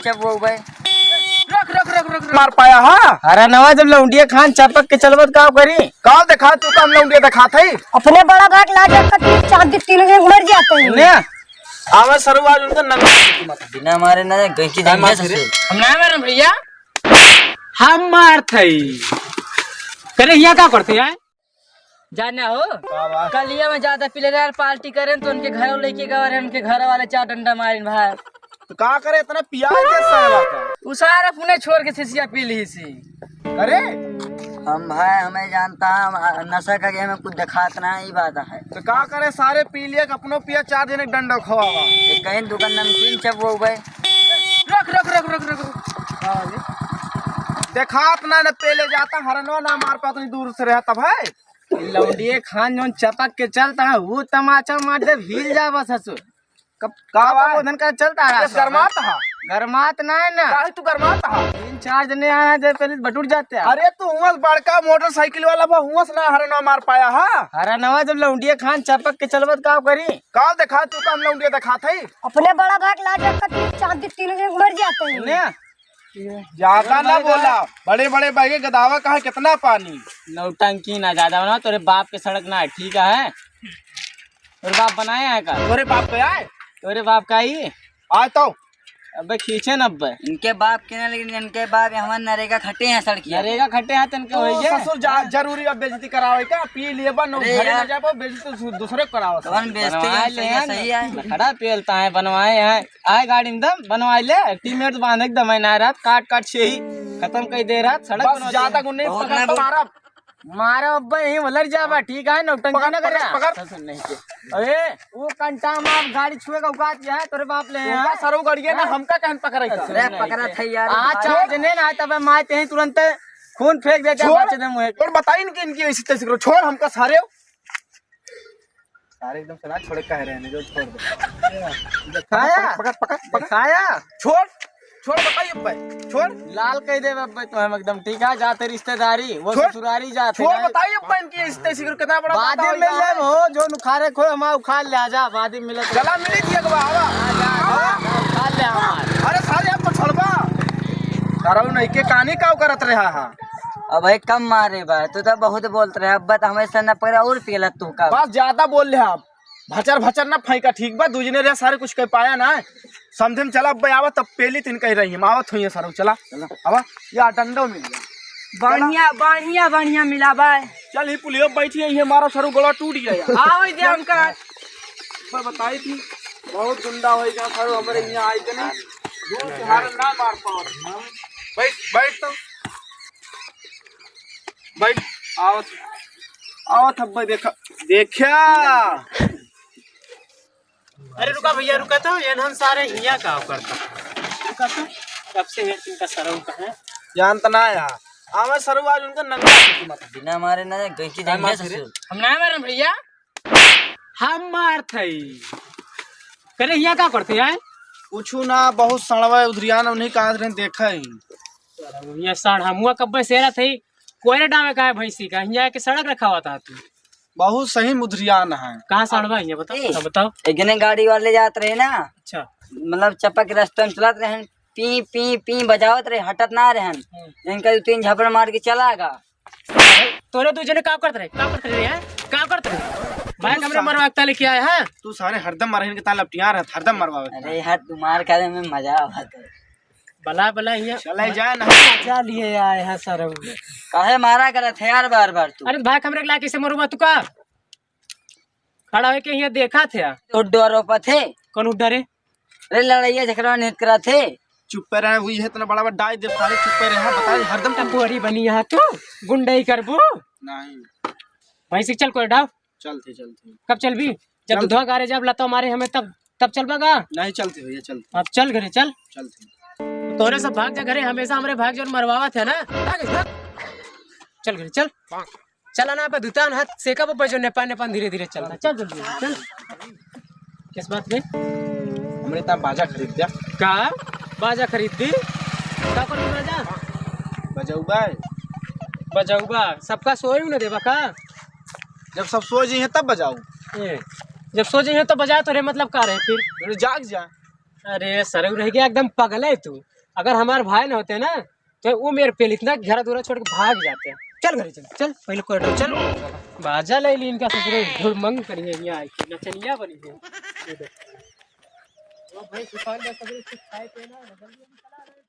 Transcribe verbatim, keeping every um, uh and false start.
चप वो भाई। रुक, रुक, रुक, रुक, रुक। मार पाया, हाँ? अरे नवा, जब लौंडिया खान चपक के चलबत का करी? का देखा तू, का हम लौंडिया दिखात हई? अपने बड़ा भाई के लाज रखत तू चांदी तीन दिन मर जाते हैं। ने? आवे सरवा आज उनका नंगा। बिना मारे ना गई की काहे मार जाएंगे रे? ससुर। हम ना मारे भैया, हम मारत हई। करे हिया का करते हैं? जाना हो, का बा? कलिया में ज्यादा पी ले रहे, पार्टी करें तो उनके घर लेके गए रहे, उनके घर वाले चार डंडा मारिन भाई। तो का करे, इतना पिया है क्या साला का? उ सारा पुने छोड़ के सिसिया पी ली सी। अरे हम भाई, हमें जानता है, हम नशा का गेम में कुछ दिखात ना, ई बात है। तो का करे, सारे पी लिए, अपनो पिया, चार जने के डंडा खवावा। ये कहीं दुकान नमकीन चप वो भाई। रुक, रुक, रुक, रुक, रुक, रुक। हाँ जी। देखात ना, न पेले जाता, हरनो ना मार पाता, दूर से रहता भाई। लौंडिये खान जौन चपक के चलता है, वो तमाचा मार दे, हिल जा बस हसुर। कब, का कब बा? वो धन का चलता रहा बस सब। गरमात हा। गरमात ना है ना। काहे तू गरमात हा? तीन चार जने आए हैं, जब पहले बटुर जाते हैं। अरे तू हुआं से बड़का मोटरसाइकिल वाला बा, हुआं से ना हरनवा मार पाया हा? हरनवा जब लौंडिये खान चपक के चलबत का करी? का देखा तू, का हम लौंडिये देखात हई? अपने बड़ा भाई के लाज रखत तू चांदी तीन दिन मर जाते हैं। ने? ज्यादा ना बोला, बड़े बड़े बैगे गदावा कहाँ, कितना पानी। नौटंकी ना ज्यादा बना, तोरे बाप के सड़क ना है, ठीक है? तोरे बाप बनाए हैं का? तोरे बाप के आए? तोरे बाप का ही? आए तो। अबे खींचे न अब्बे। इनके बाप के ना, लेकिन इनके बाप यहाँ नरेगा खटे हैं सड़किया। नरेगा खटे हैं तनके ओ, होइए। ससुर जा, जरूरी अब बेइज्जती करावे का? पी लिए बा, अरे घर यार। ना जा पाओ, बेइज्जती दू-, दूसरे को करावा। कौन बेइज्जती बनवाए है? ले सही, हैं, सही है। खड़ा पेलता है, बनवाए हैं। आए गाड़ी में दम, बनवाए ले, टीमेट बांध एकदम है ना रात, काट काट से ही खत्म कर दे रात, सड़क बस बनवा ज्यादा दे। गुण नहीं बहुत पकड़ ना तो बोल। मारा। मारो अब्बा, यहीं उलट जाबा, ठीक है, नौटंकी पकड़, ना करे। पकड़, पकड़। ससुर नहीं के। अरे, वो कंटा में आप गाड़ी छुए का औकात क्या है, तोरे बाप ले हैं। सरऊ गड़िए ना, हाँ? हमका कहन पकड़े का? अरे, पकड़ा था यार, आ, भाई। चार जने ना आए, तब माए ते ही तुरंत खून फेंक देते हैं, छोड़, बच दे मुँह। और बताई इनकी, इनकी ऐसी तैसी करो, छोड़ हमका सारे। सारे एकदम से ना छोड़े कह रहे हैं, जो छोड़ दे। दिखाया? पकड़, पकड़, पकड़, पकड़। दिखाया? छोड़, छोड़, बताइए भाई, छोड़। लाल कह दे भाई तो हम एकदम ठीक है, जाते रिश्तेदारी, वो छोड़। ससुरारी जाते छोड़, हैं। बताइए भाई इनकी इस तैसी को कितना बड़ा बाद में मिल ले हो, जो नुखारे खो हम उखाड़ ले, आजा, बाद में मिले तो। गला मिले दिया गवा, आवा। आजा, आजा, उखाड़ ले हमार। अरे सारे अब तो छोड़बा। तारा नहीं के कहानी काव करत रहा है। अब भाई कम मारे बा, तू तो बहुत बोलत रहे, अब बत हमें से न पकड़ा और पियला तू का। बस ज्यादा बोल ले आप। भचर भचर ना फेंका, ठीक बा? दू जने रहे सारे, कुछ कह पाया ना। समझे में चला, अब आवा तब पेली तीन कह रही हम, आवत हुई है सारे, चला। चला। आवा, या डंडो मिल गया। बढ़िया, बढ़िया, बढ़िया मिला बा। चल, ही पुलियो बैठी है, ये मारो सारू, गला टूट गया यार। आओ, ये हमका। पर बताई थी, बहुत गुंडा हो गया सारू, हमारे यहाँ आई के नहीं। दूर से हारन ना मार पाओ। बैठ, बैठ तो। बैठ, आवत, आवत हब्बे देखा, देखा। अरे रुका भैया, रुका तो, ये हम सारे हिया का करता। रुका तो, कब से है इनका सरऊ का है? जानत ना यार, आवे सरऊ आज उनका नंगा छुट्टी मत। बिना मारे ना गई की काहे जाएंगे मारते रे? ससुर। हम ना मारे भैया, हम मारत हई। करे हिया का करते हैं? कुछु ना, बहुत सड़वा उधरियान उन्हीं का हाथ रहे देखा ही। ये साढ़ हमुआ कब्बे से रहत है, कोयरे डावे का है भैंसी का, हिया के सड़क रखावा था तू। बहुत सही मुधरियान है। कहाँ साढ़वा है ये बताओ, ए, बताओ। एक जने गाड़ी वाले जात रहे ना, अच्छा। मतलब चपक के रास्ते में चलत रहे, पी, पी, पी बजावत रहे, हटत ना रहे। हम्म। इनका दो तीन झापड़ मार के चला गा। तोरे दू जने का करत रहे, का करत रहे, हैं? का करत रहे? भाई तू कमरे सा- मरवा के ताले किया है, हैं? तू सारे हरदम मरहिन के ताल लपटिया रहे, हरदम मरवावे। अरे यार, तुम्हार खाए में मजा आवत है। बला, बला, हियाँ। चले जाए ना। मजा लिए आए हैं सर। काहे मारा करत है यार बार बार तू? अरे भाई, हमरे लाके से मरुआ तू का? खड़ा होके हियाँ देखा थे। उड्डो रोपत है। कौन उड्डा रे? अरे लड़ाइया झगड़ा नहीं करा थे। चुप्पे रहे, वही है इतना बड़ा बड़ा डाई दे सारे, चुप्पे रहे, बता हरदम। टपोरी बनी यहाँ तू, गुंडई करबू? नहीं। भाई से चल कोई डाव। चलते, चलते। कब चलबी? जब चल। दुधवा गारे जब लता मारे हमें तब, तब चलबा का? नहीं, चलते भैया, चलते। अब चल घरे, चल। चलते। तोरे सब भाग जा घरे, हमेशा हमरे भाग जौन मरवावत है ना। भाग, भाग। चल घरे, चल। चल ना, पे दुतान हाथ सेका पे जो नेपान, नेपान धीरे धीरे चलता। चल जल्दी, चल। किस बात के? हमरे ताम बाजा खरीद द्या। का? बाजा खरीद दी? का कर बाजा? बजौबा। बजौबा? सबका सोए न देबा का? जब सब सो जाइए तब बजाऊ। ए, जब सो जाइए तब बजाए तो रे मतलब का रहे फिर? अरे जाग जा। अरे सरऊ रह गया एकदम पगल है तू। अगर हमार भाई ना होते ना, तो वो मेरे पेल इतना घर दूरा छोड़ के भाग जाते हैं। चल घरे चल, चल पहले कोर्ट चल। बाजा ले ली इनका ससुरे, ढुरमंग करी है यहाँ आके, नचनिया बनी है। ये देख। वो भाई दुकान में सगरे कुछ खाए पिए ना, बगल में भी चला रहे।